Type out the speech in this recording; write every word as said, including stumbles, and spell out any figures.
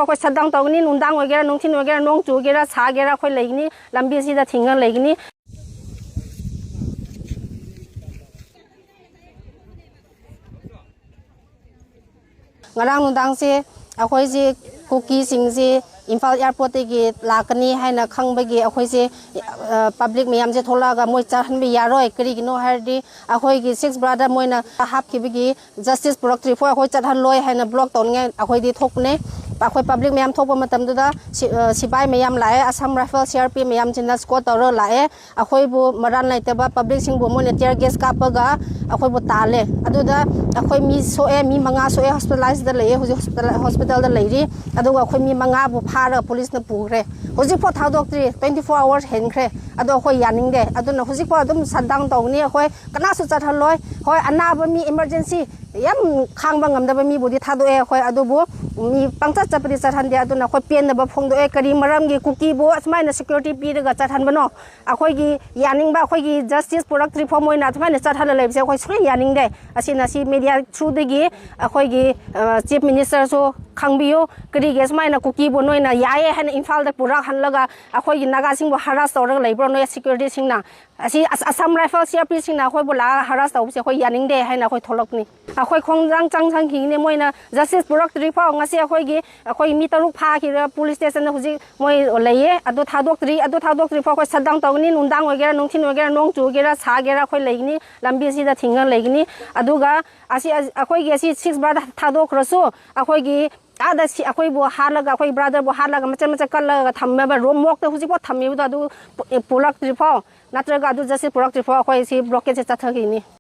ꯑꯩꯈꯣꯏ ꯁꯠ ꯗꯥꯎꯟ ꯇꯧꯒꯅꯤ꯫ ꯅꯨꯡꯗꯥꯡ ꯑꯣꯏꯒꯦꯔꯥ, ꯅꯨꯡꯊꯤꯜ ꯑꯣꯏꯒꯦꯔꯥ, ꯅꯣꯡ ꯆꯨꯒꯦꯔꯥ, ꯁꯥꯒꯦꯔꯥ, ꯑꯩꯈꯣꯏ ꯂꯩꯒꯅꯤ, ꯂꯝꯕꯤꯁꯤꯗ ꯊꯤꯡꯉ ꯂꯩꯒꯅꯤ꯫ ꯉꯔꯥꯡ ꯅꯨꯡꯗꯥꯡꯁꯦ ꯑꯩꯈꯣꯏꯁꯦ ꯀꯨꯀꯤꯁꯤꯡꯁꯦ ꯏꯝꯐꯥꯜ ꯑꯦꯌꯥꯔꯄꯣꯔꯠꯇꯒꯤ ꯂꯥꯛꯀꯅꯤ ꯍꯥꯏꯅ ꯈꯪꯕꯒꯤ ꯑꯩꯈꯣꯏꯁꯦ ꯄꯕ꯭ꯂꯤꯛ ꯃꯌꯥꯝꯁꯦ ꯊꯣꯛꯂꯛꯑꯒ ꯃꯣꯏ ꯆꯠꯍꯟꯕ ꯌꯥꯔꯣꯏ꯫ ꯀꯔꯤꯒꯤꯅꯣ ꯍꯥꯏꯔꯗꯤ ꯑꯩꯈꯣꯏꯒꯤ ꯁꯤꯛꯁ ꯕ꯭ꯔꯥꯗꯔ ꯃꯣꯏꯅ ꯍꯥꯞꯈꯤꯕꯒꯤ ꯖꯁꯇꯤꯁ ꯄꯨꯔꯛꯇ꯭ꯔꯤ ꯐꯥꯎ ꯑꯩꯈꯣꯏ ꯆꯠꯍꯜꯂꯣꯏ ꯍꯥꯏꯅ ꯕ꯭ꯂꯣꯛ ꯇꯧꯅꯤꯡꯉꯥꯏ ꯑꯩꯈꯣꯏꯗꯤ ꯊꯣꯛꯄꯅꯦ꯫ ꯑꯩꯈꯣꯏ ꯄꯕ꯭ꯂꯤꯛ ꯃꯌꯥꯝ ꯊꯣꯛꯄ ꯃꯇꯝꯗꯨꯗ ꯁꯤ-, ꯑ, ꯁꯤꯐꯥꯏ ꯃꯌꯥꯝ ꯂꯥꯛꯑꯦ, Assam rifle, C R P ꯃꯌꯥꯝꯁꯤꯅ ꯁ꯭ꯀꯣꯠ ꯇꯧꯔꯒ ꯂꯥꯛꯑꯦ꯫ ꯑꯩꯈꯣꯏꯕꯨ ꯃꯔꯥꯜ ꯂꯩꯇꯕ ꯄꯕ꯭ꯂꯤꯛꯁꯤꯡꯕꯨ ꯃꯣꯏꯅ ꯇꯤꯌꯔ ꯒꯦꯁ ꯀꯥꯞꯄꯒ ꯑꯩꯈꯣꯏꯕꯨ ꯇꯥꯜꯂꯦ꯫ ꯑꯗꯨꯗ ꯑꯩꯈꯣꯏ ꯃꯤ ꯁꯣꯛꯑꯦ, ꯃꯤ ꯃꯉꯥ ꯁꯣꯛꯑꯦ, ꯍꯣꯁꯄꯤꯇꯥꯂꯥꯏꯁꯇ ꯂꯩꯌꯦ, ꯍꯧꯖꯤꯛ ꯍꯣꯁꯄꯤꯇꯥꯜ, ꯍꯣꯁꯄꯤꯇꯥꯜꯗ ꯂꯩꯔꯤ꯫ ꯑꯗꯨꯒ ꯑꯩꯈꯣꯏ ꯃꯤ ꯃꯉꯥꯕꯨ ꯐꯥꯔꯒ ꯄꯨꯂꯤꯁꯅ ꯄꯨꯈ꯭ꯔꯦ꯫ ꯍꯧꯖꯤꯛꯐꯥꯎ ꯊꯥꯗꯣꯛꯇ꯭ꯔꯤ, twenty four hours ꯍꯦꯟꯈ꯭ꯔꯦ꯫ ꯑꯗꯣ ꯑꯩꯈꯣꯏ ꯌꯥꯅꯤꯡꯗꯦ꯫ ꯑꯗꯨꯅ ꯍꯧꯖꯤꯛꯐꯥꯎ ꯑꯗꯨꯝ ꯁꯠ ꯗꯥꯎꯟ ꯇꯧꯒꯅꯤ꯫ ꯑꯩꯈꯣꯏ ꯀꯅꯥꯁꯨ ꯆꯠꯍꯜꯂꯣꯏ꯫ ꯍꯣꯏ, ꯑꯅꯥꯕ ꯃꯤ, ꯏꯃꯔꯖꯦꯟꯁꯤ ꯌꯥꯝ ꯈꯥꯡꯕ ꯉꯝꯗꯕ ꯃꯤꯕꯨꯗꯤ ꯊꯥꯗꯣꯛꯑꯦ ꯑꯩꯈꯣꯏ, ꯑꯗꯨꯕꯨ ꯃꯤ ꯄꯪꯆꯠ ꯆꯠꯄꯗꯤ ꯆꯠꯍꯟꯗꯦ꯫ ꯑꯗꯨꯅ ꯑꯩꯈꯣꯏ ꯄꯦꯟꯗꯕ ꯐꯣꯡꯗꯣꯛꯑꯦ꯫ ꯀꯔꯤ ꯃꯔꯝꯒꯤ ꯀꯨꯀꯤꯕꯨ ꯑꯁꯨꯃꯥꯏꯅ ꯁꯦꯀ꯭ꯌꯨꯔꯤꯇꯤ ꯄꯤꯔꯒ ꯆꯠꯍꯟꯕꯅꯣ? ꯑꯩꯈꯣꯏꯒꯤ ꯌꯥꯅꯤꯡꯕ, ꯑꯩꯈꯣꯏꯒꯤ ꯖꯁꯇꯤꯁ ꯄꯨꯔꯛꯇ꯭ꯔꯤ ꯐꯥꯎ ꯃꯣꯏꯅ ꯑꯁꯨꯃꯥꯏꯅ ꯆꯠꯍꯜꯂ ꯂꯩꯕꯁꯦ ꯑꯩꯈꯣꯏ ꯁꯨꯡꯌꯥ ꯌꯥꯅꯤꯡꯗꯦ꯫ ꯑꯁꯤꯅ ꯁꯤ ꯃꯦꯗꯤꯌꯥ ꯊ꯭ꯔꯨꯗꯒꯤ ꯑꯩꯈꯣꯏꯒꯤ, ꯑ, ꯆꯤꯐ ꯃꯤꯅꯤꯁꯇꯔꯁꯨ ꯈꯪꯕꯤꯌꯨ, ꯀꯔꯤꯒꯤ ꯑꯁꯨꯃꯥꯏꯅ ꯀꯨꯀꯤꯕꯨ ꯅꯣꯏꯅ ꯌꯥꯏꯌꯦ ꯍꯥꯏꯅ ꯏꯝꯐꯥꯜꯗ ꯄꯨꯔꯛꯍꯜꯂꯒ ꯑꯩꯈꯣꯏꯒꯤ ꯅꯥꯒꯥꯁꯤꯡꯕꯨ ꯍꯔꯥꯁ ꯇꯧꯔꯒ ꯂꯩꯕ꯭ꯔꯣ ꯅꯣꯏ ꯁꯦꯀ꯭ꯌꯨꯔꯤꯇꯤꯁꯤꯡꯅ? ꯑꯁꯤ ꯑꯁ-, ꯑꯁꯥꯝ ꯔꯥꯏꯐꯜ, ꯁꯤ ꯑꯥꯔ ꯄꯤꯁꯤꯡꯅ ꯑꯩꯈꯣꯏꯕꯨ ꯂꯥꯛꯑꯒ ꯍꯔꯥꯁ ꯇꯧꯕꯁꯦ ꯑꯩꯈꯣꯏ ꯌꯥꯅꯤꯡꯗꯦ ꯍꯥꯏꯅ ꯑꯩꯈꯣꯏ ꯊꯣꯛꯂꯛꯄꯅꯤ꯫ ꯑꯩꯈꯣꯏ ꯈꯣꯡꯖꯪ ꯆꯪꯁꯟꯈꯤꯒꯅꯤ꯫ ꯃꯣꯏꯅ ꯖꯁꯇꯤꯁ ꯄꯨꯔꯛꯇ꯭ꯔꯤ ꯐꯥꯎ ꯉꯁꯤ ꯑꯩꯈꯣꯏꯒꯤ, ꯑꯩꯈꯣꯏ ꯃꯤ ꯇꯔꯨꯛ ꯐꯥꯈꯤꯔ ꯄꯨꯂꯤꯁ ꯁ꯭ꯇꯦꯁꯟꯗ ꯍꯧꯖꯤꯛ ꯃꯣꯏ ꯂꯩꯌꯦ꯫ ꯑꯗꯨ ꯊꯥꯗꯣꯛꯇ꯭ꯔꯤ, ꯑꯗꯨ ꯊꯥꯗꯣꯛꯇ꯭ꯔꯤ ꯐꯥꯎ ꯑꯩꯈꯣꯏ ꯁꯠ ꯗꯥꯎꯟ ꯇꯧꯒꯅꯤ꯫ ꯅꯨꯡꯗꯥꯡ ꯑꯣꯏꯒꯦꯔꯥ, ꯅꯨꯡꯊꯤꯜ ꯑꯣꯏꯒꯦꯔꯥ, ꯅꯣꯡ ꯆꯨꯒꯦꯔꯥ, ꯁꯥꯒꯦꯔꯥ, ꯑꯩꯈꯣꯏ ꯂꯩꯒꯅꯤ, ꯂꯝꯕꯤꯁꯤꯗ ꯊꯤꯡꯉ ꯂꯩꯒꯅꯤ꯫ ꯑꯗꯨꯒ ꯑꯁꯤ, ꯑꯁ-, ꯑꯩꯈꯣꯏꯒꯤ ꯑꯁꯤ ꯁꯤꯛꯁ ꯕ꯭ꯔꯥꯗꯔ ꯊꯥꯗꯣꯛꯈ꯭ꯔꯁꯨ ꯑꯩꯈꯣꯏꯒꯤ ꯑꯥꯗ ꯁꯤ-, ꯑꯩꯈꯣꯏꯕꯨ ꯍꯥꯠꯂꯒ, ꯑꯩꯈꯣꯏ ꯕ꯭ꯔꯥꯗꯔꯕꯨ ꯍꯥꯠꯂꯒ ꯃꯆꯦꯠ ꯃꯆꯦꯠ ꯀꯜꯂꯒ ꯊꯝꯃꯦꯕ, ꯔꯣꯝ ꯋꯥꯛꯇ ꯍꯧꯖꯤꯛꯐꯥꯎ ꯊꯝꯃꯤꯕꯗꯣ, ꯑꯗꯨ ꯄꯨ-, ꯄꯨꯔꯛꯇ꯭ꯔꯤ ꯐꯥꯎ, ꯅꯠꯇ꯭ꯔꯒ ꯑꯗꯨ ꯖꯁꯇꯤꯁ ꯄꯨꯔꯛꯇ꯭ꯔꯤ ꯐꯥꯎ ꯑꯩꯈꯣꯏ ꯁꯤ ꯕ꯭ꯂꯣꯀꯦꯠꯁꯦ ꯆꯠꯊꯈꯤꯅꯤ꯫